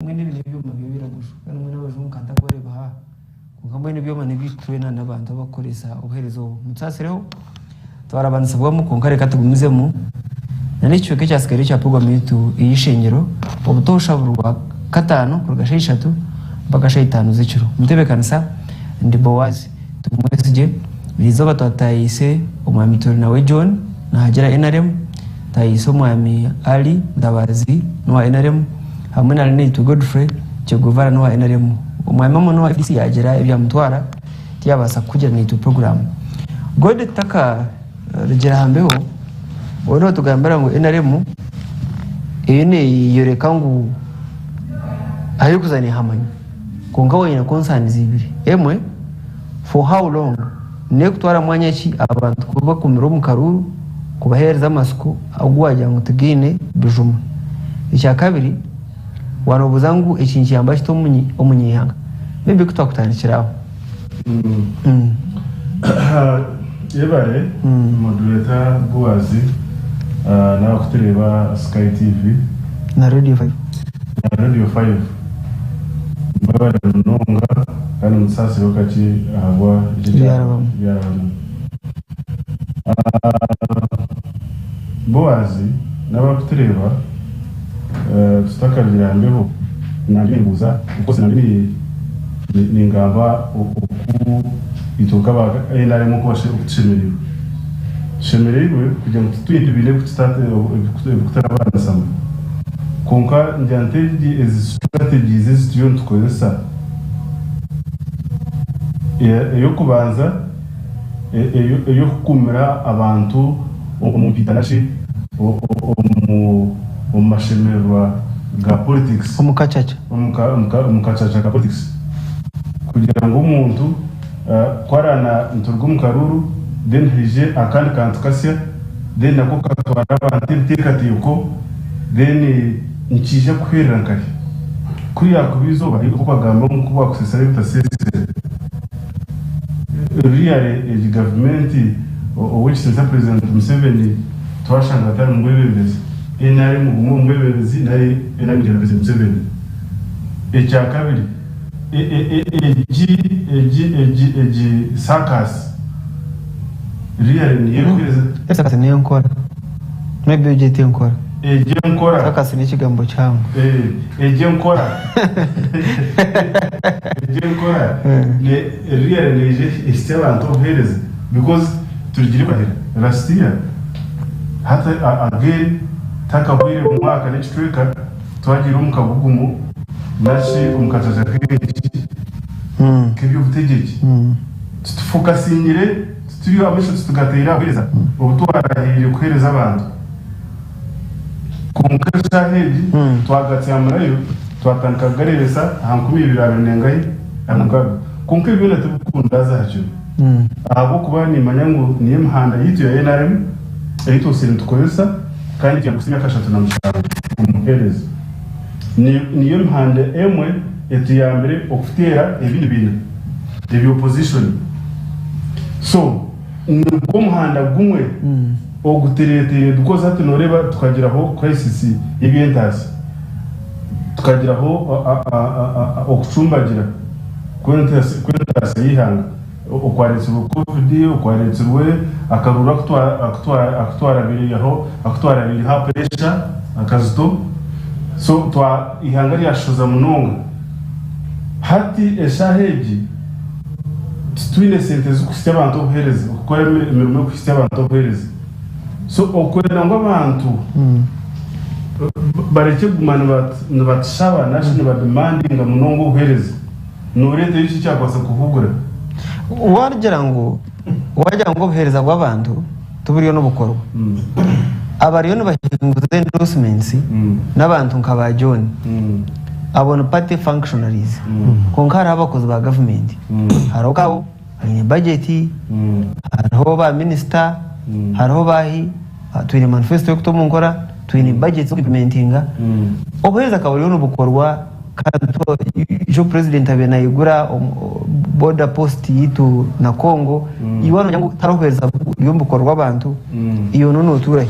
Mbwenu ebi n'ebyoma by'abairaguju kandi mbwenu abajungu nka ntakubareeba aha kwonka mbwenu ebyoma n'ebyaitu twena n'abantu abarikukoresa obuheereza obu. Mutusaasireho twarabanisibwamu kwonka reka tugumizemu na n'ekicweka ekyatsigaire ekya puroguraamu yaitu ey'eishengyero obutoosha buri rwakataano kuruga shaaha ishatu mpaka shaaha itaano z'ekiro. Omutebeekanisa ndi Boaz Tumwesigye. Erizooba twataahiise Omwami Turinawe John naahagira NRM. Tayiise Omwami Ali Mutabazi n'owa nrm hamwe na Arinaitwe Godfrey Kyeguvara n'owa nrm. Omwami omwe n'owa FDC yaagira ebyamutwara tiyabaasa kukugira naitwe puroguraamu. Gody tutakarugyire aha mbeho, waaba nootugambira ngu nrm eriyo neeyoreka ngu ahu erikuza neehamanya kwonka waine concerns ibiri, emwe for how long? Nekutwara mwanya ki abantu kubakumira omu karuuru kubahereza amatsiko agu wagira ngu tigaine bijuma? Ekyakabiri, wanobuuza ngu eki nikiyamba kita omunyeihanga? Maybe ku twakutandikira aho. Yebare moderator Boaz n'abakutureeba Sky TV. Na Radio 5. Na Radio 5. Mwebare munonga kandi mutusaasireho kakye ahabwa Ebyarabamu. ebyarabamu. Boaz n'abarikutureeba tutakarugira aha mbeho nangye nimbuuza of course nangye ningamba oku itwe nk'aba NRM oku tushemereirwe. Tushemereirwe kugira ngu titwine biine ebikutarabaanisamu. Kwonka ngira nti egi ezi strategies ezi turiyo nitukozesa, ey'okubanza ey'okukuumira abantu omu mpiita nari omu mashemererwa ga politics, Omu kacaca. Omu kacaca ka politics kugira ngu omuntu ku araana nituruga omu karuuru then haije akandi kantu kasya then nako katwara abantu ebiteekateeko then nikiija kuherera nkahi? Ku ryakuba eizooba nk'oku bagamba ngu ku bwakuseesera ebitaseesera, really egi gavumenti ow'ekitiinisa President Museveni twashanga atari mubwebembezi, nrm guma omu bwebembezi nari nrm egyenda na President Museveni. Ekyakabiri egi egi egi egi circus really niyo erikuhereza. Circus niyo enkora. Maybe ogyete enkora. Egyo enkora. Circus n'ekigambo kihango. Egyo enkora. Egyo enkora really neija ehitsye abantu obuheereza because turugire kurahira last year hati again tihakahweire mwaka n'ekicweka twagiire omu kagugumu nari shi omu kajaja kaingi k'eby'obutegyeki titufokasingire Tituriyo amaisho titugateire aha buheereza obu twarahiire kuheereza abantu. Kwonka eshaaha egi twagatyamurayo twatandika kugareebesa aha 2026. Kwonka ebi byona tibikundaaza aha kiro ahabw'okuba nimanya ngu niyo emihanda yaitu ya nrm ei twosire nitukozesa kandi etuyamba kuhitsya emyaka 37 omu buheereza. Niyo emihanda emwe etuyambire okuteera ebindi biina. Ebya opposition so nigwo muhanda gumwe ogutureteire because hati noreeba tukagiraho crisis y'eby'entaasya, tukagiraho okucumbagira kw'entaasya y'eihanga okwaretsirwe covid, okwaretsirwe akaruuru akutwarabiireho aha pressure akazito so eihanga ryashoza munonga. Hati eshaaha egi titwine sente z'okuhitsya abantu obuheereza, okukora emirimo y'okuhitsya abantu obuheereza. So okwenda ngu abantu barekye kuguma nibatushaba nari shi nibadimandinga munonga obuheereza, nooreetayo ki ekyakubaasa kuhugura? Waagira ngu waagira ngu obuheereza bw'abantu tiburiyo nibukorwa, abariyo nibahinguza endorsements n'abantu nka ba John. Abo ni party functionaries kwonka hariho abakozi ba gavumenti hariho abo baine budget hariho ba minisita hariho baahi twine manifesto y'okuta omu nkora twine budget z'oku implementinga obuheereza bukaba buriyo nibukorwa kandi ijo president abaire nayigura border post yaitu na Congo iwe waaba nogira ngu tihariho obuheereza buriyo nibukorwa abantu iwe notuura hi?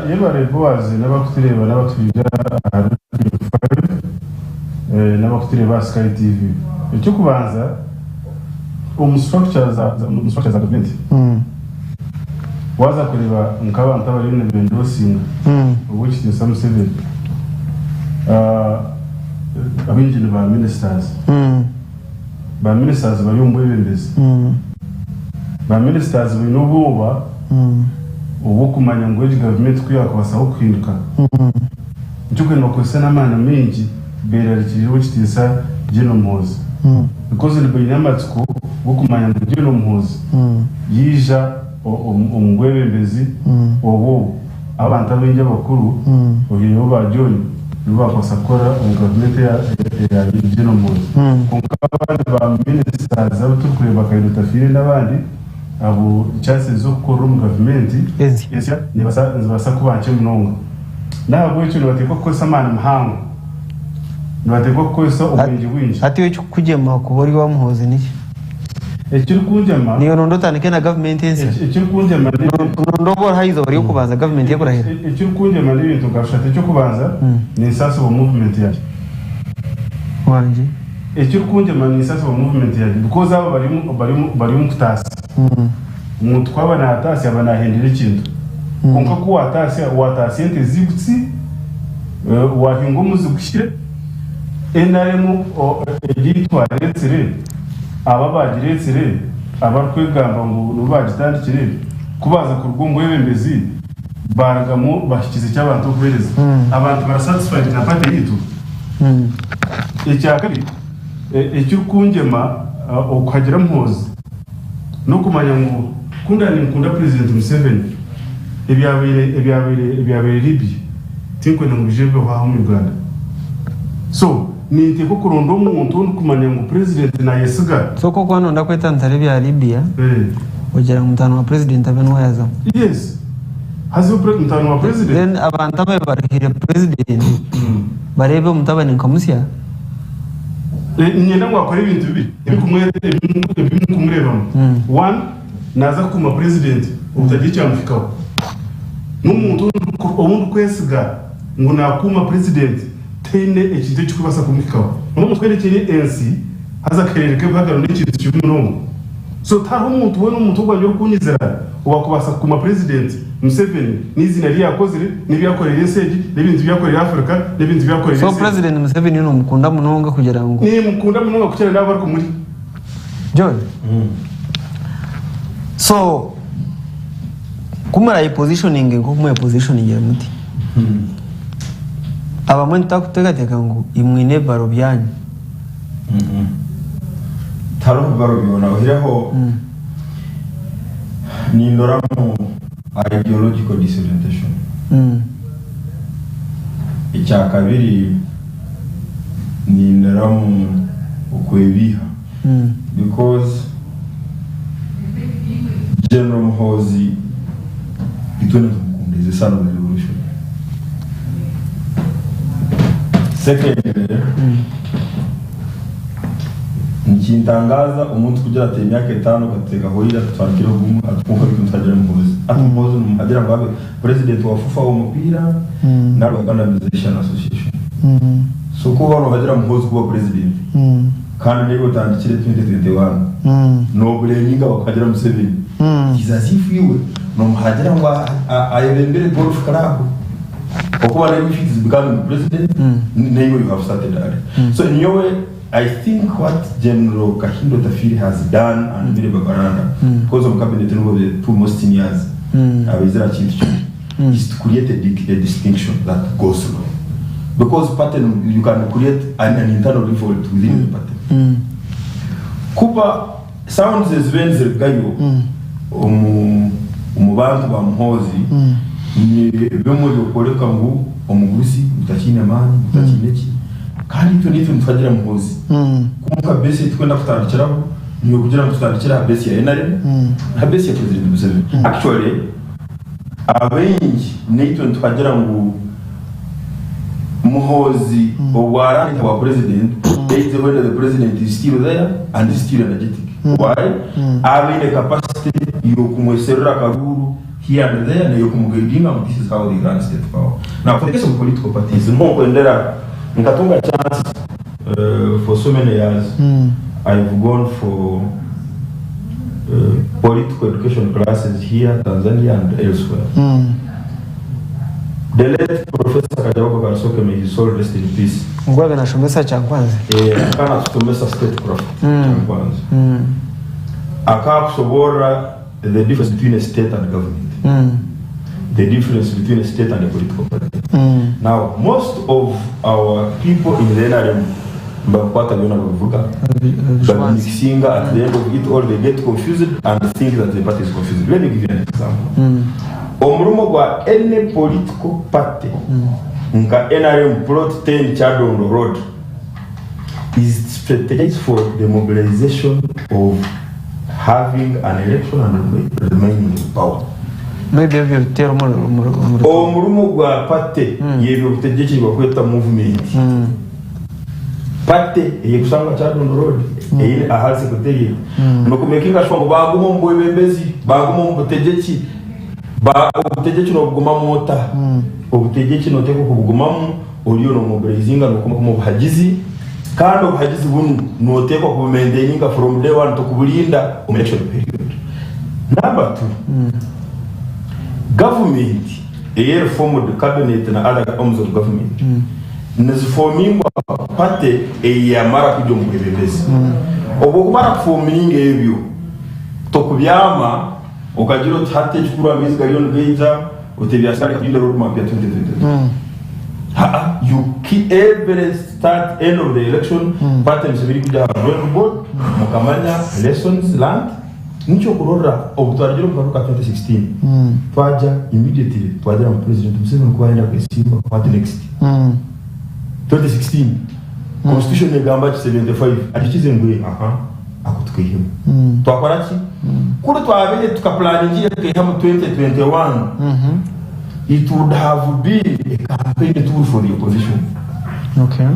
Yebare Boaz n'abarikutureeba n'abatuhurira aha Radio 5. N'abakutureeba aha Sky TV. Eky'okubanza, omu structure za omu structure za gavumenti, waaza kureeba nk'abantu abariyo nibendosinga Ow'ekitiinisa Museveni, abaingi ni ba ministers. Ba ministers bari omu bwebembezi. Ba ministers baine obwoba obw'okumanya ngu egi gavumenti ku yaakubasaho kuhinduka, Nikyo kwenda nibakozesa n'amaani maingi berarikirire ow'ekitiinisa Gen Muhoozi because baine amatsiko g'okumanya ngu Gen Muhoozi yaija omu bwebembezi obu abantu abaingi abakuru oihireho ba John nibo baakubaasa kukora omu gavumenti eya Gen Muhoozi. Kwonka abandi ba ministers abu turikureeba Kahinda Otafiire n'abandi abo chances z'okukorera omu gavumenti ensya nizibaasa kuba nkye munonga. N'ahabw'ekyo nibateekwa kukozesa amaani mahango. Nibateekwa kukozesa obwengye bwingi. Hati iwe ekirikukugyema kuba ori owa Muhoozi niki? Ekirikungyema. Naiwe noonda otandike na gavumenti ensya? Ekirikungyema ni. Noonda obe oriho aha izooba ry'okubanza gavumenti ekurahira? Ekirikungyema n'ebintu nka bishatu. Eky'okubanza, ninsaasibwa muvumenti yangye. Wangye. Ekirikungyema ninsaasibwa muvumenti yangye because abo bari omu kutaasa. Omuntu ku aba naataasya aba naahendera ekintu. Kwonka ku waataasya, waataasya ente zigutsi, waahinga omuzi guhikire, nrm egi ei twareetsire, abo abaagireetsire abarikwegamba ngu nibo baagitandikire, ku baaza kuruga omu bwebembezi baarugamu bahikize eki abantu okuheereza. Abantu bari satisfied na party yaitu. Ekyakabiri ekirikungyema okuhagira Muhoozi, N'okumanya ngu ku nda ninkunda Purezidenti Museveni, ebyabaire ebyabaire ebyabaire Libya tinkwenda ngu biije bibeho aha omu Uganda. So, ninteekwa kuronda omuntu ou ndikumanya ngu Purezidenti nayesiga. So ku okuba noyenda kwetantara ebya Libya, ogira ngu mutaano wa Purezidenti abe niwe yazamu? Yes. Haza mutaano wa Purezidenti. Then abantu ababaire baruhire Purezidenti bareebe omutabani nka musya? Niinyenda ngu akore ebintu bibiri ebimukumureebamu. One, naaza kukuuma purezidenti obutagira ekyamuhikaho. N'omuntu ou ndikwesiga ngu naakuuma purezidenti tihaine ekintu ekirikubaasa kumuhikaho. N'omuntu oherekyere ensi haza akahereereka ebihagaro n'ekintu kibi munonga. So tihariho omuntu weena omu mutwe gwangye orikunyizira owaakubaasa kukuuma purezidenti Museveni n'eiziina ri yaakozire n'ebi yaakoreire ensi egi n'ebintu ebi yaakoreire Africa n'ebintu ebi yaakoreire So ensi egi. President Museveni nomukunda munonga kugira ngu. Nimukunda munonga kukira n'abu abarikumurya. John, so ku muraye positioninge nk'oku mwe positioningire muti, abamwe nitutakuteekateeka ngu imwe mwine ebibaro byanyu. Tihariho bibaro byona oihireho nindoramu ideological disorientation. Ekyakabiri nindoramu okwebiiha because General Muhoozi itwe nitumukunda is a son of the revolution. Secondly, Nikintangaza omuntu kugira ati emyaka etano okatuteekaho ira tutandikire gumwe ati kwonka beitu nituhagira Muhoozi. Hati Muhoozi nimuhagira ngu abe president wa FUFA w'omupiira nari wa Uganda Musician Association. So ku oba nohagira Muhoozi kuba president kandi naiwe otandikire 2021 nobureminga bakuhagira Museveni. It is as if iwe nomuhagira ngu ayebembere golf club. Okuba naiwe if it is becoming president naiwe you have started early. So nyowe I think what General Kahinda Otafiire has done and Milly Babalanda because omu cabinet nibo the two most seniors abaizire aha kintu kinu is to create a, a distinction that goes slow because party you can create an, an internal revolt within the party. Kuba Sounds ezibaire nizirugayo omu omu bantu ba Muhoozi ni bimwe ebirikworeka ngu omugurusi ngu takiine maani ngu takiine ki kandi itwe naitwe nituhagira Muhoozi kwonka base ei turikwenda kutandikiraho ni okugira ngu tutandikire aha base ya nrm aha base ya President Museveni. Actually abaingi naitwe nituhagira ngu Muhoozi obu araabe bwa president either whether the president is still there and is still energetic why abe aine capacity y'okumweserera akaruuru here and there n'eyokumuguidinga ngu this is how they run state power. Now for the case of political parties niho nkwendera nkatunga chance. for so many years I've gone for political education classes here, Tanzania and elsewhere. The late Professor Kajagogo Karisoke, may his soul rest in peace. Ngu abe nashomesa Kyankwanzi. Eh, akaba natusomesa statecraft Kyankwanzi. Akaba akusoborra the difference between a state and government. The difference between a state and a political party. Now, most of our people in the NRM nibabikwata byona babivuga, babimixinga at the end of it all they get confused and think that the party is confused. Let me give you an example. Omurimo gwa any political party nka NRM plot 10 Kyadondo road is strategize for the mobilization of having an election and remaining in power. Maybe ebyo biteera omuri Omurimo gwa party y'ebyobutegyeki nibakweta movement. Party eyekushangwa Kyadondo Road eine ahari secretariat nokumekinga sure ngu baguma omu bwebembezi, baguma omu butegyeki. Ba obutegyeki nobugumamu ota? Obutegyeki noteekwa kubugumamu oriyo nomobilizinga nokumamu obuhagizi kandi obuhagizi bunu noteekwa kubumaintaininga from day one tokuburinda omu election period. Number two, government eyeri formed cabinet na other arms of government nizifomingwa party eyamara kugya omu bwebembezi. Obwo okumara kufominga ebyo tokubyama Okagira oti hati ekikuru amaizi gariyo nigaija, oti ebya sikaari reka road map ya 2022. Haa, you keep every start end of the election party emisebe erikugya aha drawing board mukamanya lessons learned. Nikyo okurorra obu twarugire omu karuru ka 2016 twagya immediately twagira ngu president Museveni ku arenda kwesimba what next? 2016 constitution negamba ki 75 agikize ngu aha. Ako tukaihemu. Twakora ki? Kuri twabaire tukapulaningira tukaihamu 2021, it would have been a campaign tool for the opposition. Okay.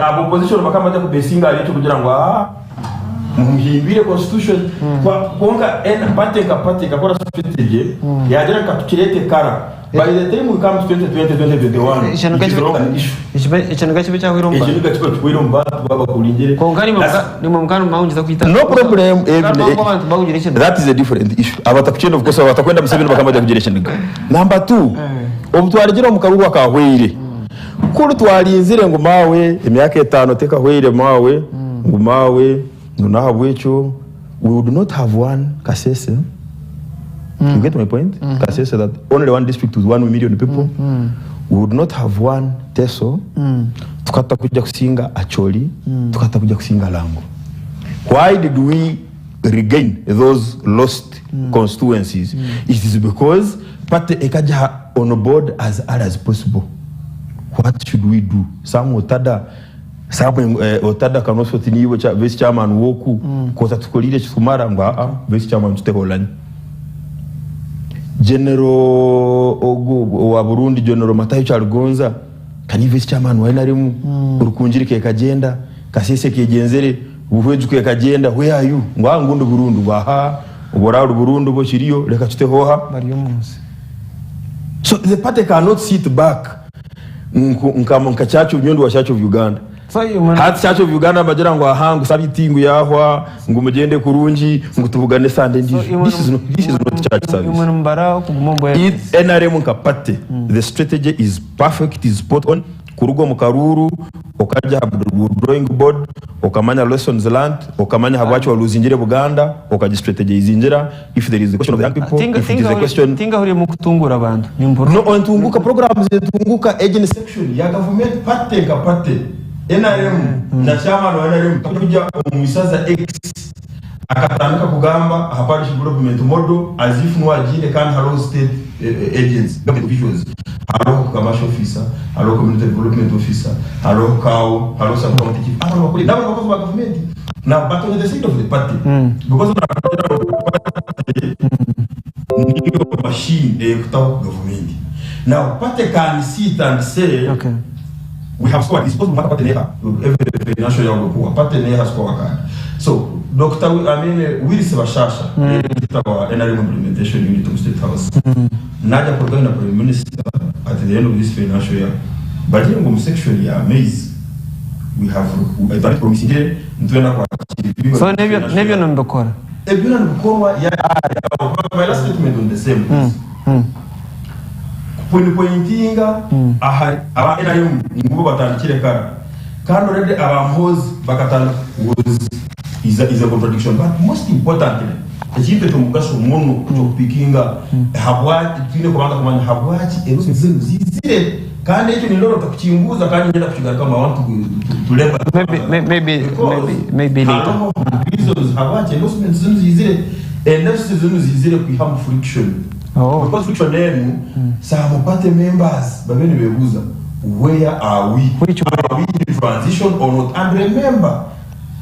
Aba opposition bakaba bajya kubesinga ahari ekyo kugira ngu aa muhindwire constitution. Kwonka party nka party ekakora strategy yagira ngu katukireete kara. By the time we come to 2020, 2021, Ekyo it is no longer an issue. Ekiniga kibe kyahweire omu bantu. Ekiniga kiba kihweire omu bantu baaba bakuringire. Kwonka nimwe mukaba nimwahungiza kwita. No problem. Mukaba abantu bakugira ekiniga. That is a different issue. Abatakukyenda of course abatakwenda Museveni bakaba bajya kugira ekiniga. Number two, obu twarugire omu karuru akahweire, kuri twarinzire ngu maawe emyaka etaano tekahweire maawe, ngu maawe ngu nahabwekyo we would not have won Kasese. You get my point? Kasese that only one district with 1 million people. We would not have won Teso. Tukata kuja kusinga Acholi. Tukata kuja kusinga Lango. Why did we regain those lost constituencies? It is because party ekaja on board as early as possible. What should we do? Sam Otada Sam Otada Kanoso oti niiwe vice chairman w'oku kwota tukorire eki tumara ngu aa vice chairman tuteho Oulanyah. General ogu owa Burundi General Matayo Kyaligonza ka ni vice chairman wa NRM Rukungiri kekagyenda Kasese kegyenzere Buhweju kekagyenda where are you ngu aa ngu ndi Burundi ngu ahaa obu oraba ori Burundi oba okiriyo reka tuteho oha. Bari omu nsi. So the party cannot sit back Nka nka church of nyowe ndi wa church of Uganda. Hati church of Uganda nibagira ngu aha ngu sabiti ngu yahwa ngu mugyende kurungi ngu tubugane Sunday endiijo. This is not, this is not church service. It, NRM nka party the strategy is perfect is spot on kuruga omu karuuru okagya aha drawing board okamanya lessons learnt okamanya ahabwaki waluuzingire Buganda okagistrategizingira If there is a question of the young people, if it is a question. Tingahuriiremu kutunguura abantu. No, entunguka, programs entunguka, egi ni section ya gavumenti, party nka party, NRM na chairman wa NRM kujya omu isaza X akatandika kugamba aha parish development model as if nuwe agiine kandi hariho state agents, government officials, hariho commercial officer, hariho community development officer, hariho CAO, hariho sub county chief, abo nibakora, n'abo nibakozi ba gavumenti. Now, but on the side of the party, because naakugira ngu party niyo machine eyekutaho gavumenti. Now, party can sit and say, Okay. we have scored, it's possible party neha, every financial year kuwa, party neha score card. So, Dr. I mean, Willis Bashasha, director wa NRM Implementation Unit of State House, naja kuruga na Prime Minister at the end of this financial year, bagire ngu mu section ya maize, We have twatupromisingire nitwenda kwakira ebihingwa So n'ebyo n'ebyo nimubikora? Ebyo byona nibikorwa ya my last statement on the same is kupinpointinga ahari aba NRM ngu bo batandikire kara kandi already aba Muhoozi bakatandika was is a, is a contradiction but most importantly ekintu ekyomugasho muno ekyokupikinga habwaki twine kubanza kumanya habwaki ebi zinu zizire kandi ekyo nindora otakukimbuuza kandi niinyenda kukigarukamu I want to, to, to labor Maybe, may- maybe, Because maybe, maybe later. hariho reasons habwaki endorsements zinu zizire endorsements zinu zizire kwihamu friction Oh. because friction enu some party members babe nibebuuza where are we Which way? are we in transition or not and remember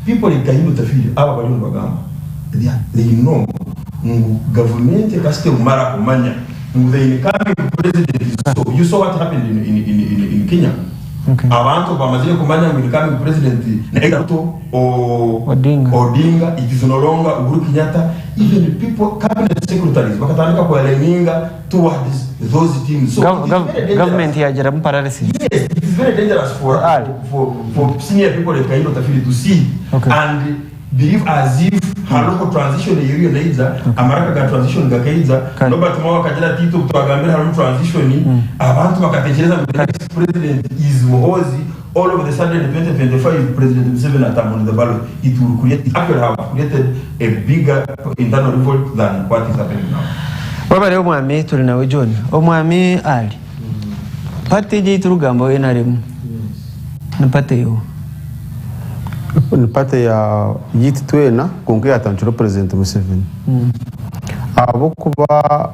people like Kahinda Otafiire aba bariyo nibagamba they, are- they know ngu gavumenti ekasita emara kumanya ngu the incoming president is so you saw what happened in, in, in, in, in Kenya Okay. abantu bamazire kumanya ngu incoming president ni either Ruto or Odinga. Odinga it is no longer Uhuru Kenyatta even people cabinet secretaries bakatandika kualigninga towards those teams so Gov- it is gov- very dangerous. Government yagiramu paralysis. Yes, it is very dangerous for Ali. for senior people like Kahinda Otafiire to see Okay. and believe as if hariho transition eriyo neija amaraka ga transition gakaija Kare. Norbert Mao akagira ati itwe twagambire harimu transition abantu bakatekyereza ngu the next president is Muhoozi all of the sudden in 2025 President Museveni atamba on the ballot it will create it actually have created a bigger internal revolt than what is happening now. Webare omwami Turinawe John. Omwami Ali. Party egi ei turikugambaho NRM ni party yoha? Ni party ya yaitu twena kwonka eyatandikirweho President Museveni. Ahabw'okuba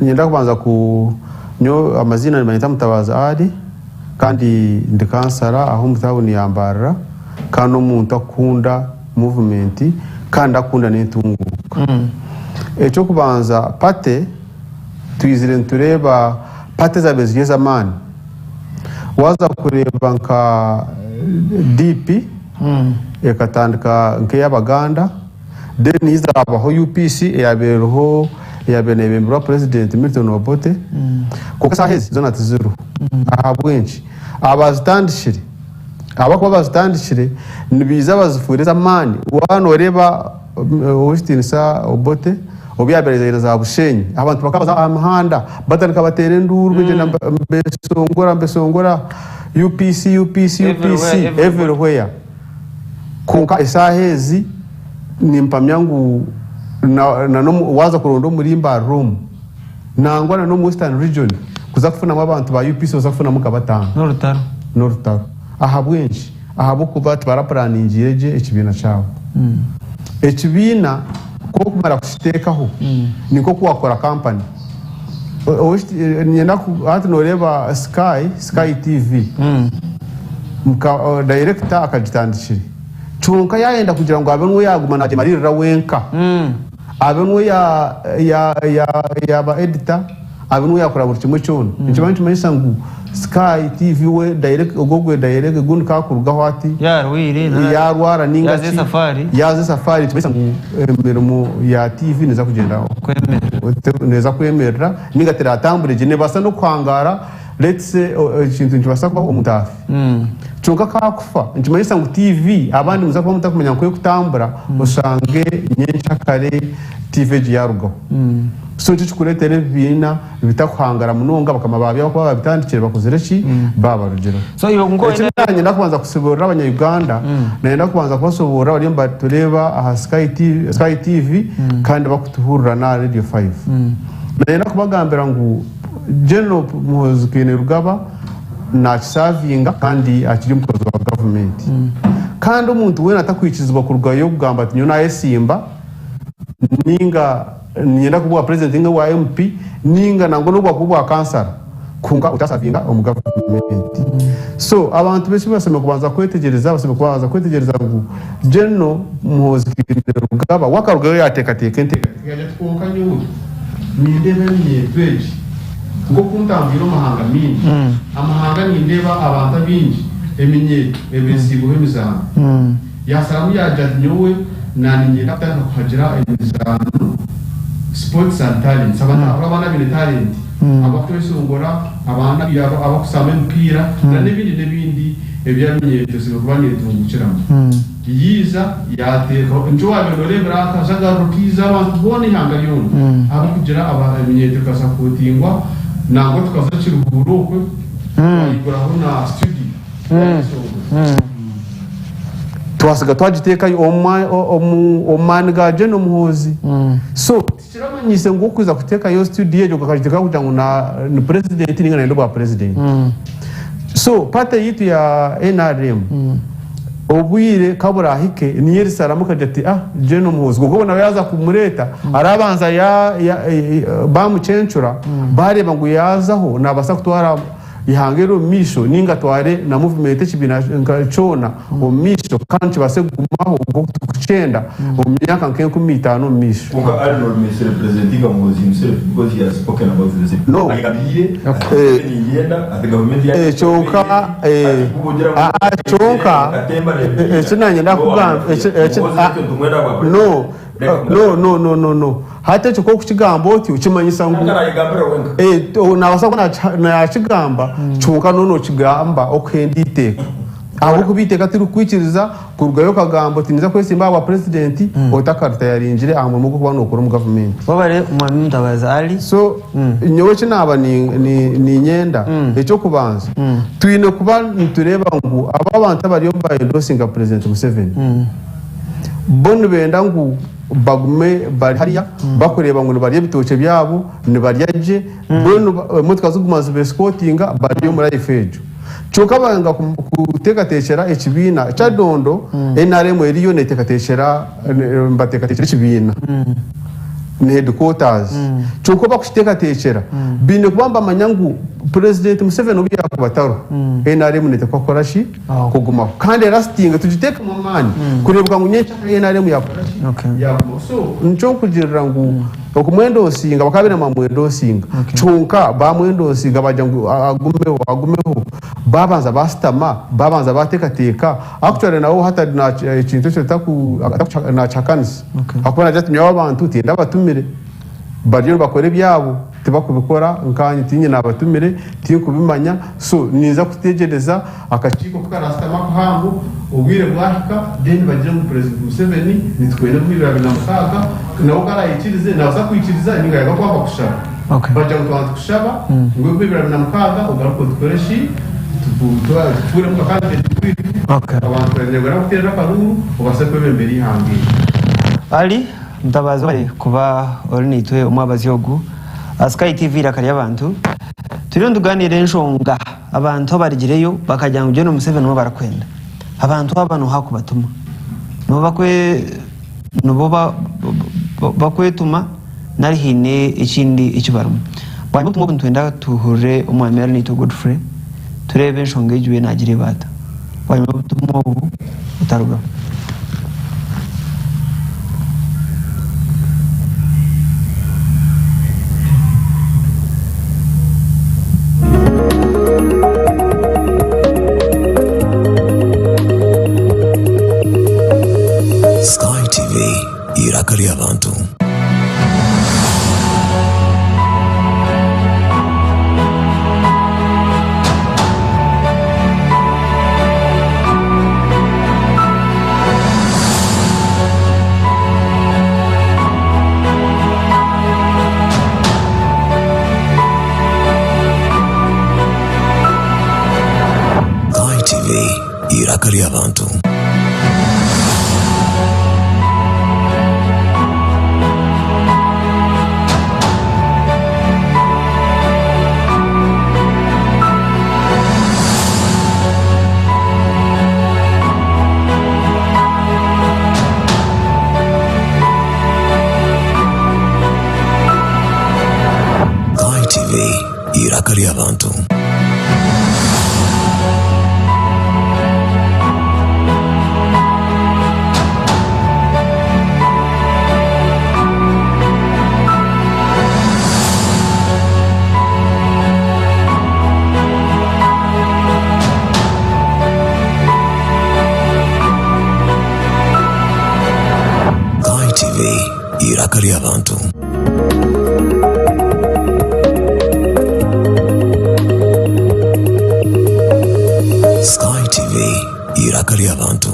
niinyenda kubanza ku nyowe amaziina nibanyeta Mutabazi Ali kandi ndi kansara aha omu tauni ya Mbarara kandi omuntu akunda movement kandi akunda n'entunguuka. Eky'okubanza party twizire nitureeba party ezaabaire ziri ez'amaani Waaza kureeba nka DP ekatandika nk'ey'Abaganda then haija habaho UPC eyabaire eriho eyabaire neyebemberwa President Milton Obote kwonka esaaha ezi zoona tiziriho. Ahabw'enki? Abazitandikire abakuba bazitandikire nibaija bazifuure ez'amaani. Waaba nooreeba Ow'ekitiinisa Obote obu yaabaire azaire za Bushenyi, abantu bakaba baza aha mihanda batandika bateera enduuru bagyenda nibeshongora nibeshongora UPC, UPC, UPC Everywhere, everywhere. Kwonka eshaaha ezi nimpamya ngu na na n'omu waaza kuronda omuri Mbarara omu nangwa na n'omu Western Region kuza kufunamu abantu ba UPC oza kufunamu nka bataano. N'orutaro. N'orutaro. Ahabw'enki? Ahabw'okuba tibarapuraningiire gye ekibiina kyabo. Ekibiina ku orikumara kukiteekaho, ni nk'oku waakora kampani. Niinyenda hati nooreeba Sky, Sky TV, dayirekita akagitandikire. Kyonka yaayenda kugira ngu abe niwe yaaguma naagimariirira wenka, abe niwe yaaba edita, abe niwe yaakora buri kimwe kyona. Nikiba nikimanyisa ngu Sky TV we direct ogwo gwe direct ogundi ka akurugaho ati Yaarwaire nari yaarwara ninga yaaza ki esafari. Yaaza esafari nikimanyisa ngu emirimo ya TV neeza kugyenda Kwemerera. Neeza kwemerera ninga teratambure gye nebaasa n'okuhangaara let's say ekintu nikibaasa kubaho omuntu afe kyonka ku akufa nikimanyisa ngu TV abandi nimuza kuba mutakumanya nku ekutambura oshange nyenkyakare TV egi yaarugaho. So nikyo kikureetera ebibiina bitakuhangara munonga bakama baabyo abakuba baabitandikire bakozire ki? Baabarugireho. So iwe nka Eki oyine nanyenda kubanza kusoborora abanya Uganda, nayenda kubanza kubasoborora bariyo nibatureeba aha Sky TV, Sky TV kandi bakutuhurira n'aha Radio 5. Nayenda kubagambira ngu General Muhoozi Kainerugaba nakisavinga kandi akiri omukozi wa gavumenti. Kandi omuntu weena atakwikirizibwa kurugayo kugamba ati nyowe nayesimba, ninga niinyenda kuba obwa purezidenti ninga obwa MP ninga nangwa n'obu bwakuba obwa kansara kwonka otasavinga omu gavumenti. So abantu b'eki bashemereire kubanza kwetegyereza bashemereire kubanza kwetegyereza ngu General Muhoozi Kainerugaba we akarugayo yaateekateeka enteekateeka yaagira ati kwonka nyowe nindeeba eminyeeto egi nk'oku ntambwire omu mahanga maingi, amahanga nindeeba abantu abaingi eminyeeto ebeesiibweho emizaano. Yaasharamu yaagira ati, Nyowe naaniinyenda kutandika kuhagira emizaano, sports and talents, abantu hariho abaana abaine talent, abakweshongora, abaana abakusamba emipiira na n'ebindi n'ebindi eby'eminyeeto esigaire kuba neetungukiramu. Yaija yaateekaho, nikyo waabaire nooreebera akajagararo kaija abantu boona eihanga ryona ahabw'okugira eminyeeto ekasapotingwa nangwa tukaza Kiruhura okwe twayiguraho na studio ya Kisongozi. Twasiga twagiteekayo omu maani ga Gen Muhoozi. So Tikiramanyiise ngu okuza kuteekayo studio egyo okagiteekayo kugira ngu ni purezidenti ninga nayenda obwa purezidenti. So party yaitu ya nrm obwire kaburahike niyo erisaramu ekagira eti ah Gen Muhoozi kwonka obwo nawe yaaza kumureeta arabanza bamucencura bareeba ngu yaazaho nabaasa kutwara Ihanga eri omu maisho ninga atware na movement ekibiina nka kyona omu maisho kandi kibaase kugumaho nk'oku turikukyenda omu myaka nk'enkumi itaano omu maisho. Kwonka Arnold misrepresentinga Muhoozi himself because he has spoken about the same. No. Ayegambire ati Eh, ningyenda ati gavumenti ya eh, kyonka eh, ah, ah, kyonka eh, eki nanye ndakugamba eki eki ah, no no no no no no Hati ekyo ku orikukigamba otyo kimanyisa ngu naabaasa kuba naakigamba kyonka n'obu nookigamba okuhenda eiteeka. Ahabw'okuba eiteeka tirikukwikiriza kurugayo okagamba oti ninza kwesimba aha bwa purezidenti otakaritayaringire aha murimo gw'okuba nookora omu gavumenti. Webare Mwami Mutabazi Ali. So nyowe eki naaba niinyenda, eky'okubanza twine kuba nitureeba ngu aba abantu abariyo nibaendosinga Purezidenti Museveni bo nibenda ngu bagume bari hariya bakureeba ngu nibarya ebitookye byabo, nibarya gye, mbwenu emotoka ziguma nizibesikotinga bari omu life egyo. Kyonka banga kuteekateekyera ekibiina Kyadondo, NRM eriyo neteekateekyera nibateekateekyera ekibiina ni headquarters. Kyonka obu bakukiteekateekyera baine kuba nibamanya ngu Purezidenti Museveni obu yaakuba atariho, NRM neeteekwa kukora ki? Kugumaho kandi erasitinge tugiteekemu amaani kureebeka ngu nyenkya NRM yakora ki? Yagumaho. So nikyo nkugirira ngu okumwendoosinga bakaba baine bamwendoosinga kyonka bamwendoosinga bagira ngu agumeho agumeho babanza basitama babanza bateekateeka actually nawe hati ekintu ekyo nakihakanisa ahakuba naagira ati nyowe abantu tindabatumire bariyo nibakora ebyabo. Tibakubikora nkaanye, tiinye naabatumire, tinkubimanya, so ninza kutegyereza akakiiko ku karaasitame akahango, obwire bwahika, then bagire ngu Purezidenti Museveni nitwenda 2006, nawe ku araikirize, naabaasa kwikiriza ninga yaaga kwanga kushaba. Bagira ngu twaba nitukushaba ngu 2006 ogaruke otukore ki, tukukuremu nka kandidate waitu, abantu banyarwanda bakuteerere akaruuru obaase kwebembera eihanga eri. Ali. Mutabazi webare kuba ori naitwe omwabazyo ogu aha Sky TV eiraka ry'abantu. Turiyo nituganiira enshonga abantu abarigireyo bakagira ngu Gen Museveni niwe barikwenda. Abantu aba noha akubatuma? Nibo bakwe nibo bakwetuma nari haine ekindi eki barimu? Bwanyima obutumwa obu nitwenda tuhurire omwami Arinaitwe Godfrey tureebe enshonga egi we nagireeba ata. Bwanyima y'obutumwa obu butarugaho. Sky TV, eiraka ry'abantu. ITV, eiraka ry'abantu. ITV, eiraka ry'abantu. ITV, eiraka ry'abantu. Sky TV. Eiraka ry'abantu.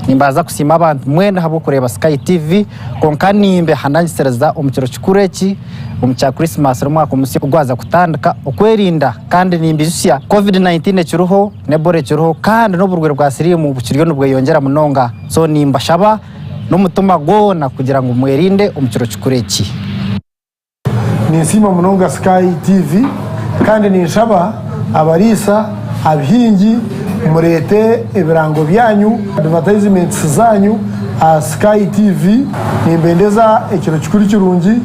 Nimbanza kusiima abantu mwena ahabw'okureeba Sky TV, kwonka nimbehanangisiriza omu kiro kikuru eki omu kya Christmas n'omwaka omusya ogwaza kutandika okwerinda kandi nimbaijutsya Covid-19 ekiriho n'Ebola ekiriho kandi n'oburwaire bwa siriimu bukiriyo nibweyongyera munonga so nimbashaba n'omutima gwona kugira ngu mwerinde omu kiro kikuru eki. Ninsiima munonga Sky TV kandi ninshaba abariisa, abahingi mureete ebirango byanyu, advertisements zanyu aha Sky TV. Nimbendeza ekiro kikuru kirungi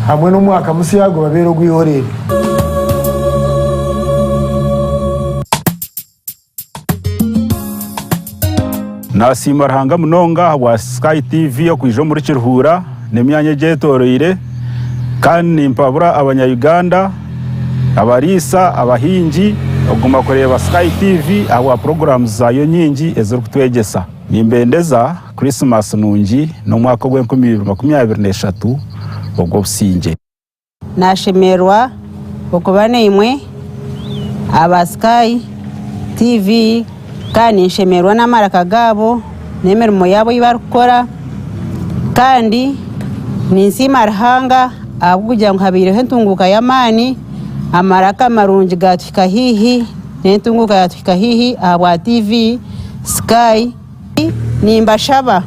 hamwe n'omwaka musya gubabeere ogw'ihoreere. Nasiima Ruhanga munonga ahabwa Sky TV okwija omuri Kiruhura n'emyanya egyetoroire kandi nimpabura abanya Uganda, abariisa, abahingi okuguma kureeba Sky TV ahabwa puroguraamu zaayo nyingi ezirikutwegyesa. Nimbendeza Krisimasi nungi n'omwaka ogw'enkumi ibiri makumi abiri n'eshatu ogw'obusingye. Nashemererwa okuba naimwe aba Sky TV kandi ninshemererwa n'amaraka gaabo n'emirimo yaabo ei barikukora kandi ninsiima Ruhanga ahabw'okugira ngu habaireho entunguuka y'amaani, amaraka marungi gaatuhika haihi n'entunguuka yaatuhika haihi ahabwa TV Sky. Nimbashaba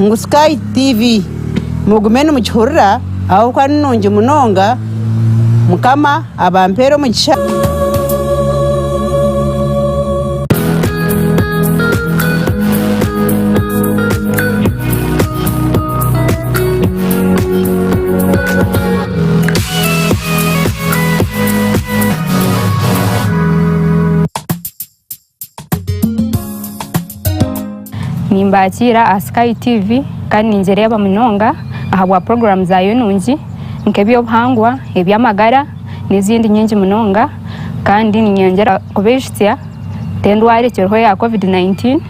ngu Sky TV mugume nimugihurira ahabw'okuba ni nungi munonga. Mukama abampeere omugisha. Nimbakiira aha Sky TV kandi ningireeba munonga ahabwa puroguraamu zaayo nungi nk'eby'obuhangwa, eby'amagara n'ezindi nyingi munonga kandi niinyongyera kubaijutsya nti endwara ekiriho eya covid 19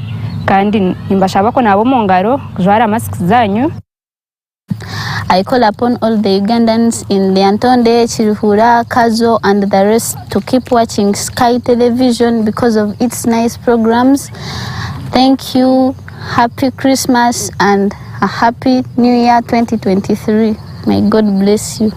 kandi nimbashaba kunaaba omu ngaro, kujwara masiki zaanyu. I call upon all the Ugandans in Lyantonde, Kiruhura, Kazo and the rest to keep watching Sky Television because of its nice programs. Thank you. Happy Christmas and a happy New Year 2023. May God bless you.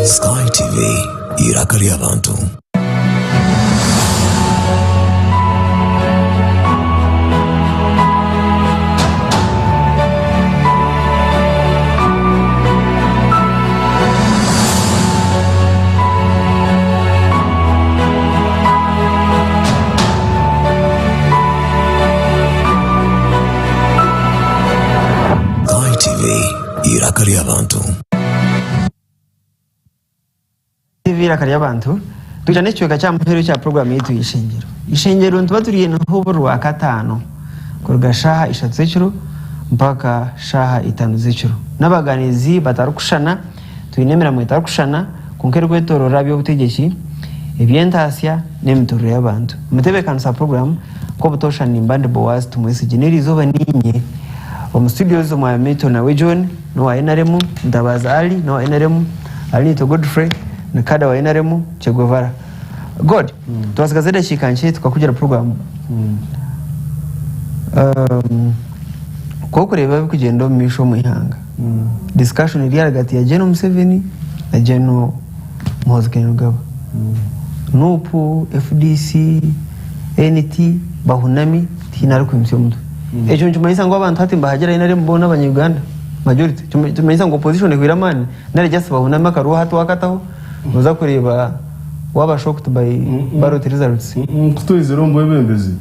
Sky TV, eiraka ry'abantu. ITV, eiraka ry'abantu. TV eiraka ry'abantu twija n'ekicweka kya muheru kya puroguramu yaitu y'eishengyero. Eishengyero nituba turiineho buri rwakataano kuruga shaaha ishatu z'ekiro mpaka shaaha itaano z'ekiro. N'abaganizi batarikushushana, twine emirimo etarikushushana kwonka erikwetoorora aha by'obutegyeki, eby'entaasya n'emiturire y'abantu. Omutebeekanisa wa puroguraamu nk'obutoosha nimba ndi Boaz Tumwesigye. N'eriizooba niinye omu studios omwa Milton Nawe John n'owa NRM, Ntabaazi Ali n'owa NRM, Alinaitwe Godfrey ni kada wa NRM, Che Guevara. God, twatsigaza edakiika nkye tukakugira puroguraamu. Ku orikureeba ebirikugyenda omu maisho omu ihanga, discussion eri ahagati ya General Museveni na General Muhoozi Kainerugaba. Nup, FDC, NT bahunami tihaine arikwimutsya omutwe. Ekyo nikimanyisa ngu abantu hati nibahagira NRM boona abanya Uganda majority? Nikimanyisa ngu opposition ehweire amaani nari just bahunami akaruho hati wakataho noza kureeba waba shocked by ballot results? Ku twizire omu bwebembezi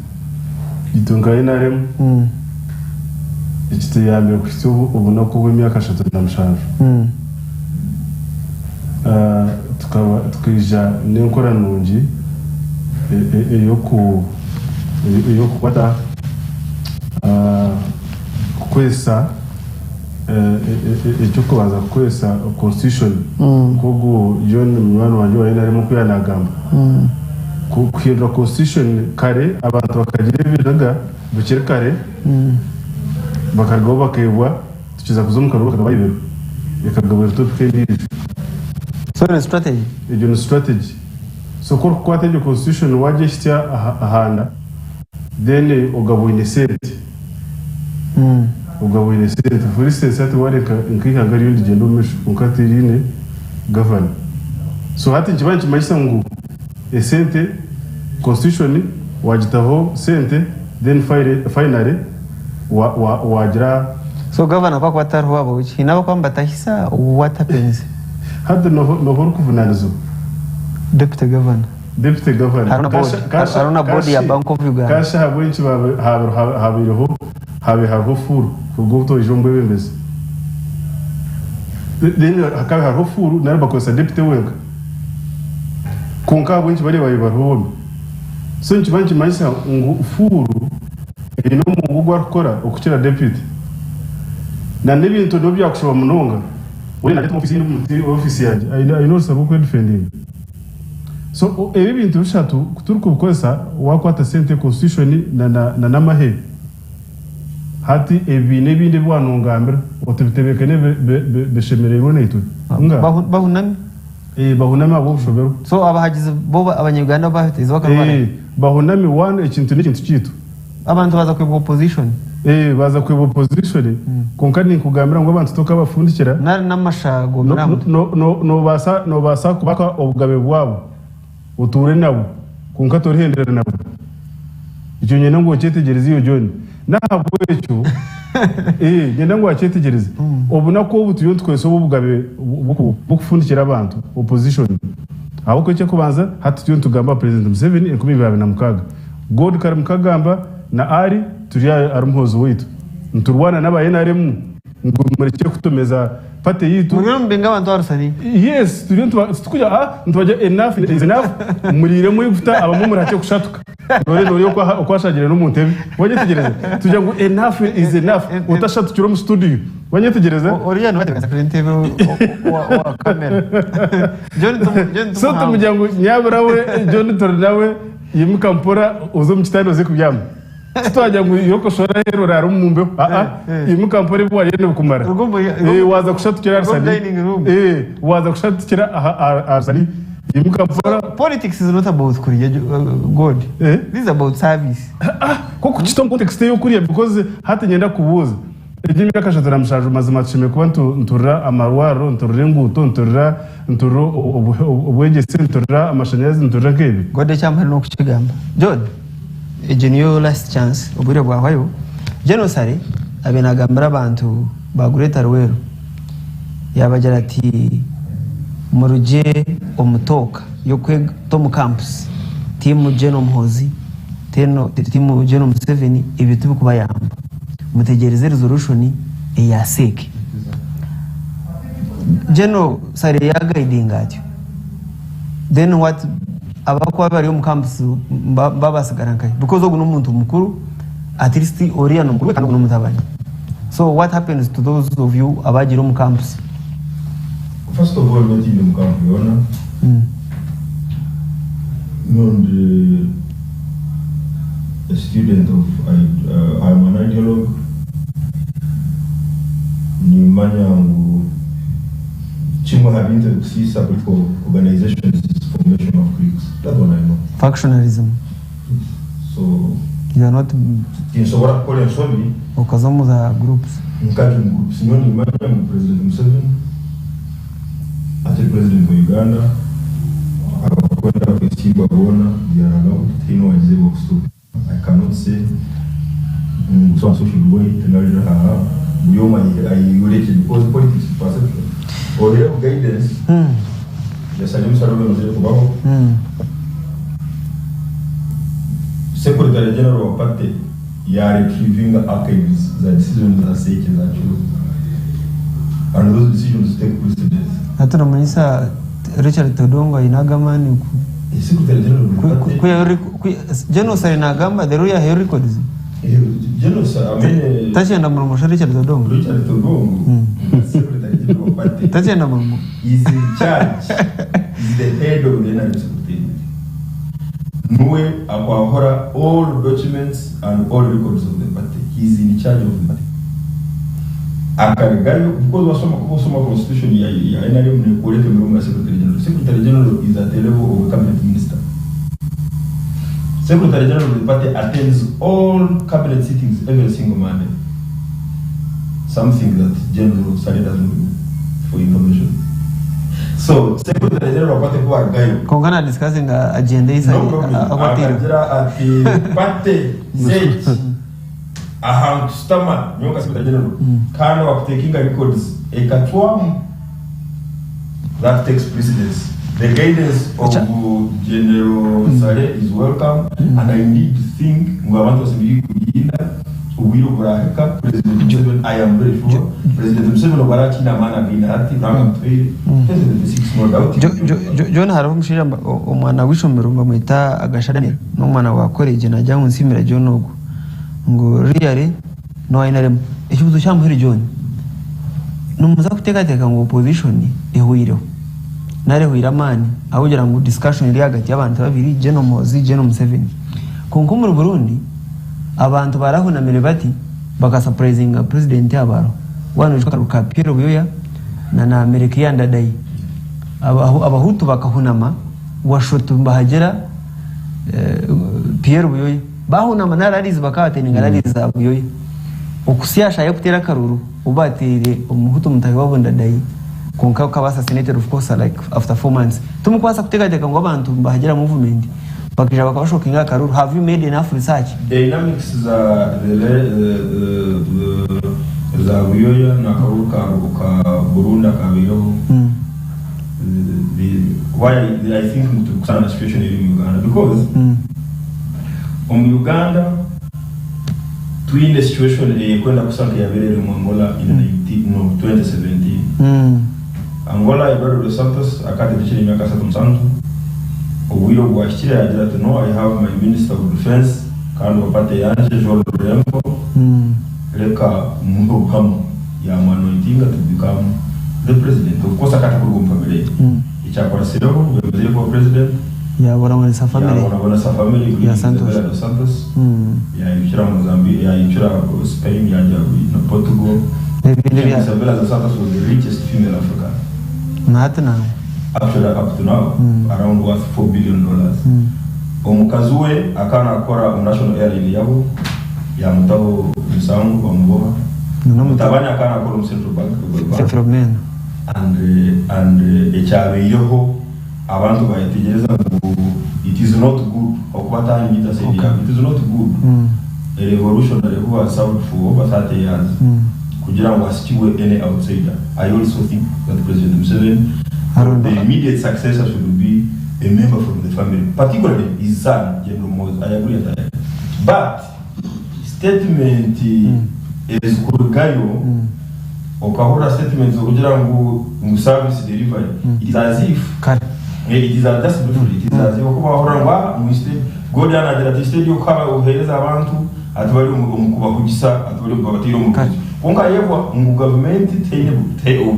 itwe nka NRM ekituyambire kuhitsya obunaku obw'emyaka ashatu na mushanju tukaba tukaija n'enkora nungi ey'okukwata kukozesa eky'okubanza kukozesa constitution nk'ogu John munywani wangye owa NRM oku yaanagamba. Kuhindura constitution kare abantu bakagira ebiniga bukiri kare. Bakarugaho bakeebwa tukiza kuza omu karuuru bakaba bayeberwe. Ekagabura topic endiijo. So ni strategy? Egyo ni strategy. So ku orikukwata egyo constitution wagyehitsya ahanda then ogaba oine sente. Ogaba oine sente. For instance hati wareeba nk'eihanga ririyo nirigyenda omu maisho kwonka tiriine gavana. So hati nikiba nikimanyisa ngu esente, constitution wagitaho sente then finally wagira. So gavana ku akuba atariho habaho ki? Haine abakuba nibatahisa? What happens? Hati noha orikuvunanizibwa? Deputy governor. Deputy governor. Hariho na board ya Bank of Uganda. Kashi ahabw'enki habaireho habaire hariho fuuru kuruga obu twaija omu bwebembezi? Then hakaba hariho fuuru nari bakozesa deputy wenka. Kwonka ahabw'enki bariya baabaire bariho bombi? So nikiba nikimanyisa ngu fuuru eine omuungu ogu arikukora okukira deputy. Na n'ebintu n'obu byakushoba munonga, weena nareeta omu ofiisi ye ofiisi yangye aine aine orusa rw'okwedifendinga. So ebi ebintu bishatu ku turikubikozesa waakwata sente, constitution na na n'amahe, hati ebi n'ebindi ebi waanongambira oti bitebeekane bishemereirwe naitwe? Nga. Bahunami. Eh, bahunami ahabw'obushoberwa. So abahagizi bo abanya-Uganda bo bahatiize bakarwara? Eh, bahunami one ekintu n'ekintu kyaitu. Abantu baaza kwebwa opposition. Eh, baaza kwebwa opposition kwonka ninkugambira ngu abantu tokabafundikira. Nari n'amasha goomire aha mutwe. No, no, nobaasa, nobaasa kubaka obugabe bwabo otuure nabo kwonka torihendera nabo. Ekyo niinyenda ngu okyetegyereze iwe John. N'ahabw'ekyo, ee, niinyenda ngu wakyetegyereze. Obunaku obu turiyo nitukozesa obu obugabe bw'okufundikira abantu, opposition. Ahabw'okuba eky'okubanza, hati turiyo nitugamba aha President Museveni 2026. God Karimu Kagamba na Ali turi ahari Muhoozi waitu. Niturwana n'aba nrm ngu murekye kutumeza party yaitu. Muriyo nimubinga abantu aha rusani? Yes, turiyo nituba titukugira ah nitubagira enough is enough, muriire mwiguta abamwe muri hakye kushatuka. Nore nori oku ashagire n'omu ntebe. Wanyetegyereza? Tugira ngu enough is enough, otashatukira omu studio. Wanyetegyereza? Oriya niwe atebeekanisa kuri entebe owa kamera. John John So tumugira ngu nyabura we John turi nawe yimuka mpora oze omu kitanda oze kubyama. Titwagira ngu irooko oshore aheeru oraare omu mbeho. Aa, imuka mpora ebi wariyo nibikumara. Waaza kushatukira aha rusani. Waaza kushatukira aha rusani, imuka mpora. Politics is not about kurya God. This is about service. Nk'oku kiti omu context ey'okurya because hati niinyenda kukubuuza, egi emyaka 37 mazima tushemereire kuba niturira amarwariro, niturira enguuto, niturira niturira obwegyese, niturira amashanyarazi, niturira nk'ebyo? God ekyamuhire n'okukigamba. John. Egyo niyo last chance obwire bwahwayo. General Saleh abaire nagambira abantu ba Greater Luweero yabagira ati murugye omu talk yokweta omu camps team General Muhoozi team General Museveni ebyo tibikubayamba mutegyereze resolution eya CEC. General Saleh ya guidinga atyo. Then what abakuba bari omu campus babasigara nkahi because ogu n'omuntu mukuru at least oriya n'omukuru we kandi ogu n'omutabani so what happens to those of you abagiire omu campus? First of all nyowe tindi mu camp yoona, nyowe ndi a student of I am an ideologue, nimanya ngu Kimwe aha bintu ebikusiisa political organizations is formation of cliques. That one I know. Factionalism. So You are not tinsobora kukora ensobi okaza omu za groups. Nkaja omu groups. Nyowe nimanya ngu President Museveni akiri president wa Uganda abakwenda kwesimbwa boona they are allowed tihaine owagizeibwe kusitopinga. I cannot say ngu so and so should wait nari aha buri omwe ayeyorekye because politics is perception. Oihireho guidance ya Salim Saleh obu emazire kubaho, Secretary General wa party ya retrievinga archives za decisions za Seeke za kiro and those decisions take precedence. Hati nomanyisa Richard Todwong aine agamaani ku Secretary General wa party General Saleh nagamba the lawyer he records. General Saleh, I mean, Takyenda murimo shi Richard Todwong? Richard Todwong, Secretary General wa party. Takyenda murimo. Is in charge, is the head of the NRM Secretariat. Nuwe akwahora all documents and all records of the party. He is in charge of the party. Akarugayo because wasoma kuba osoma constitution ya ya NRM nekworeka emirimo ya secretary general. Secretary general is at the level of a cabinet minister. Secretary general of the party attends all cabinet sittings every single Monday. Something that General Saleh doesn't do for information. So secretary general wa party ku arugayo Kwonka na discussing agenda ei no problem akwataire. Akagira ati party zegi ahantu tusitama nyowe nka secretary general kandi owakutekinga records ekacwamu that takes precedence the guidance of General Saleh is welcome and I indeed think ngu abantu basemeriire kurinda obwire oburahika President Museveni I am very sure President Museveni obu araba akiine amaani againe hati Ruhanga amutuhaire 2026 no doubt John hariho omushaija omwana w'eishomero nibamweta Agasha Daniel n'omwana wa college nagira ngu nsiimire John ogwo. Ngu really nowa nrm ekibuzo kyamuhire John nimuza kutekateka ngu opposition ehwireho nari ehwire amaani ahabwokugira ngu discussion eri ahagati yabantu babiri General Muhoozi General Museveni kwonka omuri Burundi abantu barahunamire bati baka surprisinga president abariho waaba noijuka akaruru ka Pierre Buyoya na na Melchior Ndadaye abahutu bakahunama washotu nibahagira Pierre Buyoya Baahunama na rallies bakaateninga rallies za Buyoya. Okuhitsya aha shaaha y'okuteera akaruru obu baateire Omuhutu mutaahi waabo Ndadaye kwonka akaba assassinated of course like after 4 months. Timukubaasa kuteekateeka ngu abantu nibahagira movement bakaija bakabashokinga aha karuru. Have you made enough research? Dynamics za the the za Buyoya n'akaruru ka ka Burundi akabaireho the why I think ngu turikusana na situation eri omu Uganda because Omu Uganda twine situation eyekwenda kusa nkeyabaire eri omu Angola in 19 no 2017. Angola Eduardo dos Santos akategyekire emyaka 37, obwire obu bwahikire yagira ati no I have my minister of defence kandi wa party yangye João Lourenco reka muhe obukama yamu anointinga to become the president. Of course akaba atakuruga omu family ye. Ekyakurasireho yamazire kuba president Yaabonabonesa family yaabonabonesa family ya including Santos. Isabella dos Santos yaayirukira Mozambique yaayirukira Spain yaagya na Portugal. N'ebindi Actually ebya Isabella dos Santos was the richest female African na hati nangwa. actually up to now around worth $4 billion. Omukazi we akaba naakora omu national airline yabo yaamutaho emisango bamuboha. Na Mutabani akaba naakora omu central bank, Bank. Filomena. And and ekyabaireho abantu bayetegyereza ngu it is not good okuba atahanyita side yabo it is not good a revolutionary who has served for over 30 years kugira ngu asikibwe any outsider. I also think that President Museveni Aronda. the immediate successor should be a member from the family, particularly his son General Muhoozi. I agree entirely, but statement ezikurugayo okahurira statements okugira ngu service delivery, it is as if Kare. It is as just briefly, it is as if okuba wahurira ngu mu state God anagira ati state yokuhaba obuheereza abantu ati bari omu kubahugisa ati bari babateire omu Kare. ruguzo kwonka yebwa ngu gavumenti teine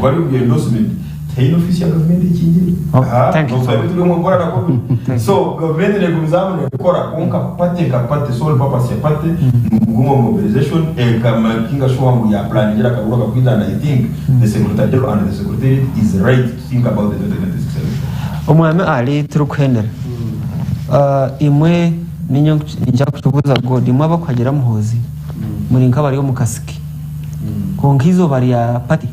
bari omu endorsement teine ofisi ya gavumenti ekingire. Oh, thank you. Turi omu kukora na COVID, so gavumenti negumizamu nekukora kwonka party nka party sole purpose ya party nukuguma mobilization ekamakinga sure ngu ya planingira akaruru akakwija and I think the secretary general and the secretariat is right to think about the 2026 election. Omwami Ali turikuhendera. Imwe ninye ninja kukibuuza God imwe abakuhagira Muhoozi muri nk'abari omu kasiki. Kwonka eizooba rya party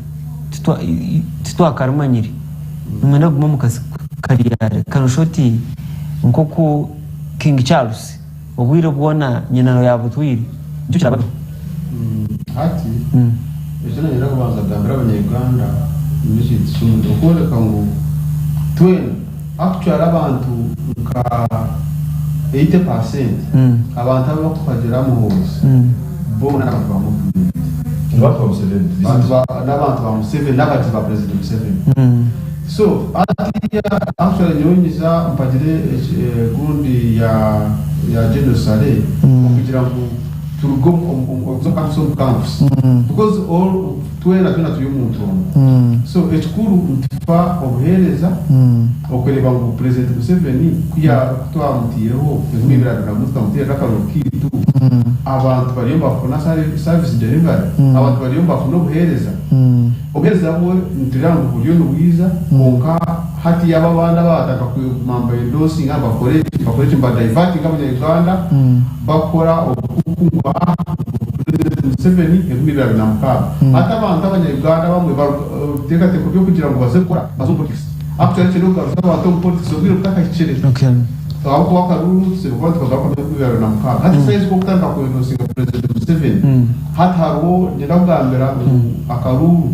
titwakarimanyire. Nimwenda kuguma omu kasiki kariya kanoshusha oti nk'oku King Charles obwire bwona nyina yabutwire nikyo kirabaho. Hati ekyo nanyenda kubanza kugambira Abanya-Uganda n'ekintu kimwe okworeka ngu twena actually abantu nka 80% abantu abakuhagira Muhoozi boona n'abantu ba movement. Abantu ba Museveni. N'abantu ba Museveni n'abagizi ba President Museveni. So hatiya actually nyowe nyiza mpagire gundi ya General Saleh okugira ngu turuge omu campus omu campus because all twena twena turi omuntu omwe. So ekikuru nitufa obuheereza okureeba ngu Purezidenti Museveni ku twamutaireho 2021 tukamuteerera akaruru kaitu, abantu bariyo nibafuna service delivery, abantu bariyo nibafuna obuheereza. Obuheereza bwo nitureeba ngu buriyo nibwija kwonka hati yaaba abandi abaatandika kuguma niba endosinga nibakora eki nibakora eki niba divertinga abanya-Uganda bakora obukuku ngu aah Purezidenti Museveni 2026. Hati abantu abanya-Uganda abamwe ebiteekateeko by'okugira ngu baze kukora baze omu politics. Actually kyine okugaruza abantu omu politics obwire butakahikire. Ahabw'okuba akaruru tusiiba kuba nitukagarukamu 2026. Hati sayizi k'okutandika ku endosinga Purezidenti Museveni, hati hariho niinyenda kugambira ngu akaruuru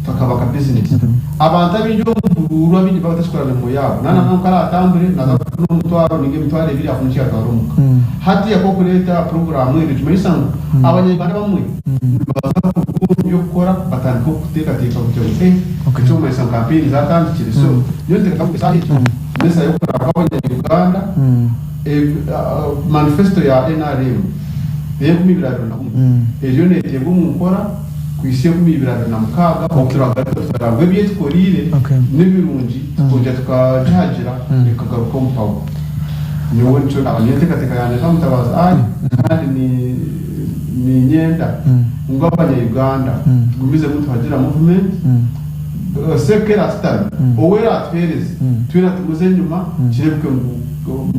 kakaba ka bizinesi. Abantu abaingi omu buruuru abaingi nibaba batakikora mirimo yaabo. Naaba naamanya ngu ku araatambure naaza kufuna omutwaro nainga emitwaro ebiri afune eki yaatwara omuka. Hatiiya ku orikureeta puroguraamu egi nikimanyisa ngu Abanyayuganda abamwe nibaza kuruga omu by'okukora batandike okuteekateeka kugira ngu eh eky'okumanyisa ngu kampeyini zaatandikire. So nyowe niteekateeka ngu eshaaha egi n'eshaaha y'okuraba kw'Abanyayuganda manifesito ya nrm ey'enkumi ibiri abiri na gumwe eriyo neeteebwa omu nkora kuhitsya 2026 obu turagaruka tukareba ngu ebi etukoreire nibirungi tukongyera tukagihagira ekagaruka omu power. Nyowe nikyo naaba niyo enteekateeka yangye nka Mutabazi Ali kandi niinyenda ngu abanya Uganda tugumizemu nituhagira movement Seka eraatutame ou eraatuheereze twena tumuze enyima kireebeke ngu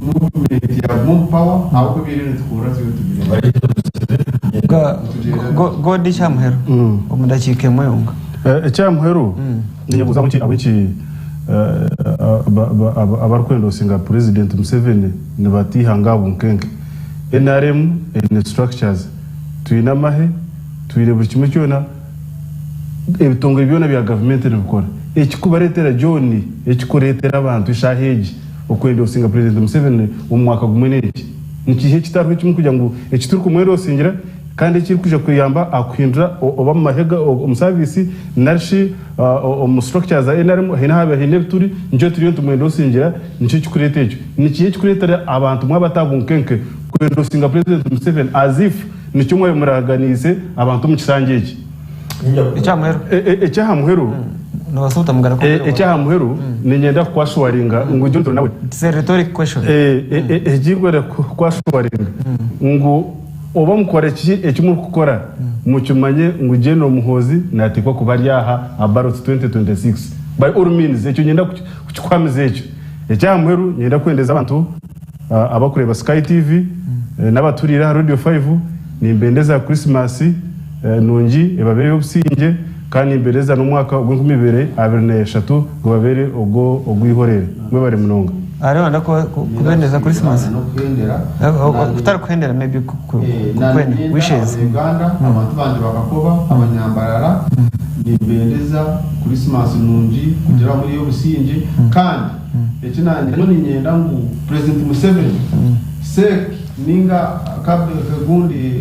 movement yaaguma omu power ahabw'okuba ebi eriyo netukorera turiyo nitubireeba. Godi ekyamuheru omu dakiika emwe yonka. Ekyamuheru ninyebuuza ahabw'enki abarikwendosinga Purezidenti Museveni nibata eihanga aha bunkenke. Nrm eine structures, twine amahe, twine buri kimwe kyona, ebitongore byona bya gavumenti nibikora. Ekirikubareetera John, ekirikureetera abantu eshaaha egi okwendosinga Purezidenti Museveni omu mwaka gumwe n'enki? Nikiiha ekitariho ekimwe kugira ngu eki turikumwendosingira kandi ekirikwija kuyamba aha kuhindura oba omu mahe omu saviisi nari shi omu structures za nrm haine ahabaire haine ebituri nikyo turiyo nitumwendosingira nikyo ekirikureeta ekyo. Nikiiha ekirikureetera abantu mwaba bunkenke kwendosinga Purezidenti Museveni as if nikyo mwabaire muraganiise abantu omu kishangye eki? Eky'aha muheru Eky'aha muheru niinyenda kukwashuwaringa ngu Johnson nawe ekirikwenda kukwashuwaringa ngu oba mukora ki eki murikukora mukimanye ngu General Muhoozi nateekwa kuba ari aha aha ballot 2026 by all means ekyo niinyenda kukikuhamiza ekyo. Eky'aha muheru niinyenda kwendeza abantu abarikureeba Sky TV n'abaturiire aha Radio 5 nimbendeza Christmas nungi ebabeere ey'obusingye kandi nimbereza n'omwaka ogw'enkumi ibiri 23 gubabeere ogw'eihorere. Mwebare munonga. Hariho orenda kubendeza Christmas? Kutari kuhendera maybe kukwenda wishes. Uganda abantu bangye bakakoba abanyambarara nimbendeza Christmas nungi kugira muri ey'obusingye kandi eki nanye ninyenda ngu President Museveni sec Ninga gundi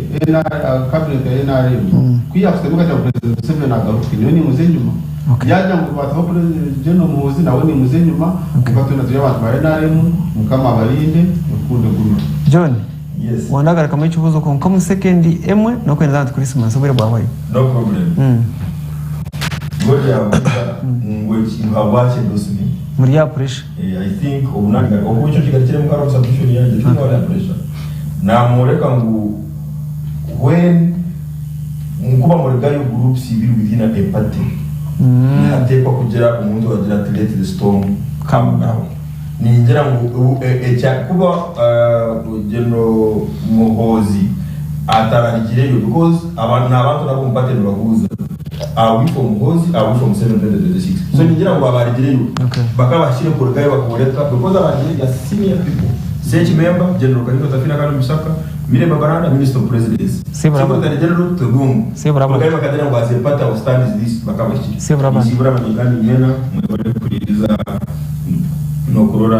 cabinet ya nrm kuyakutema ekagira ngu president Museveni agaruke nyowe nimuza enyuma yagira ngu bataho General Muhoozi nawe nimuza enyuma kwonka twena turi abantu ba nrm mukama abarinde rukundo egumeho. John, wandagarukamu ekibuuzo kwonka omu sekendi emwe nokwendeza abantu Christmas obwire bwahwayo. No problem. God yabuuza ngu habwaki endorsement. Muri aha pressure. I think obu nari obu ekyo kigarukiremu kare omu submission yangye tindi under pressure namworeka ngu when mukuba muri gayo groups ibiri within a party nihatekwa kugira omuntu oragira ati let the storm calm down ningira ngu ekya kuba General Muhoozi atararugireyo because abantu nabantu nabo omu party nibabuuza Are we for Muhoozi, are we for Museveni 2026? So ningira ngu abarigireyo bakaba bahikire kurugayo bakoreka because abarigireyo they are senior people. Sec member, General Kahinda Otafiire akaba ari omu Ishaka, Milly Babalanda, Minister of Presidency. Secretary General Tegungu. Kurugayo bakagira ngu as a party our stand is this bakaba bahikire. Nsiibura abanyayuganda inywena mwebare kuhuririza nokurora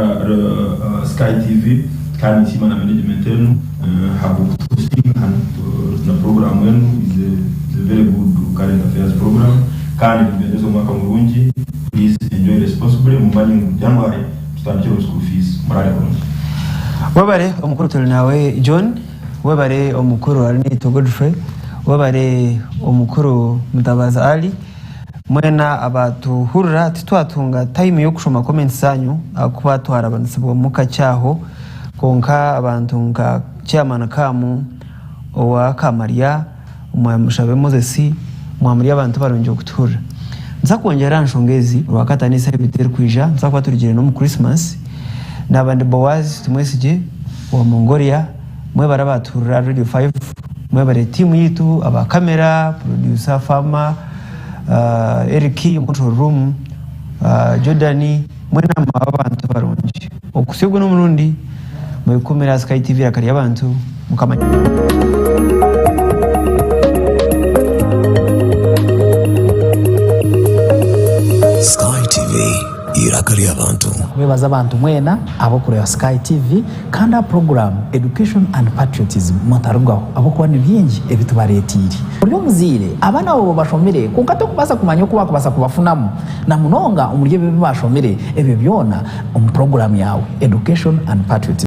Sky TV kandi nsiima na management enu. Ahabw'okutuhostinga hanu na puroguraamu enu is a is a very good current affairs program kandi nimbendeza omwaka murungi please enjoy responsibly mumanye ngu January tutandikire omu school fees muraare kurungi. Webare omukuru turi nawe John, webare omukuru Arinaitwe Godfrey, webare omukuru Mutabazi Ali. Mwena abatuhurira titwatunga time y'okushoma comments zanyu ahakuba twarabanisibwamu kakye aho kwonka abantu nka chairman Kamu owa Kamarya, Omwami Mushabe Moses mwamuri abantu barungi okutuhurira. Nza kwongyera aha nshonga ezi Orwakataano esabiiti erikwija nituza kuba turugire n'omu Christmas. Naaba ndi Boaz Tumwesigye owa Mongolia mwebare abatuhurira Radio 5 mwebare tiimu yaitu aba camera, producer Farmer, Eric omu control room, Jordan mwena mwaba abantu barungi. Okuhitsya ogu n'omurundi mwekumire aha Sky TV eiraka ry'abantu Mukama. Sky TV, eiraka ry'abantu. Kwebaza abantu mwena ab'okureeba Sky TV kandi aha puroguraamu Education and Patriotism mutarugaho ahabw'okuba ni bingi ebi tubareeteire. Ori omuzaire, abaana baawe bashomire kwonka torikubaasa kumanya oku waakubaasa kubafunamu na munonga omuri ebyo ebi baashomire, ebyo byona omu puroguraamu yaawe Education and Patriotism.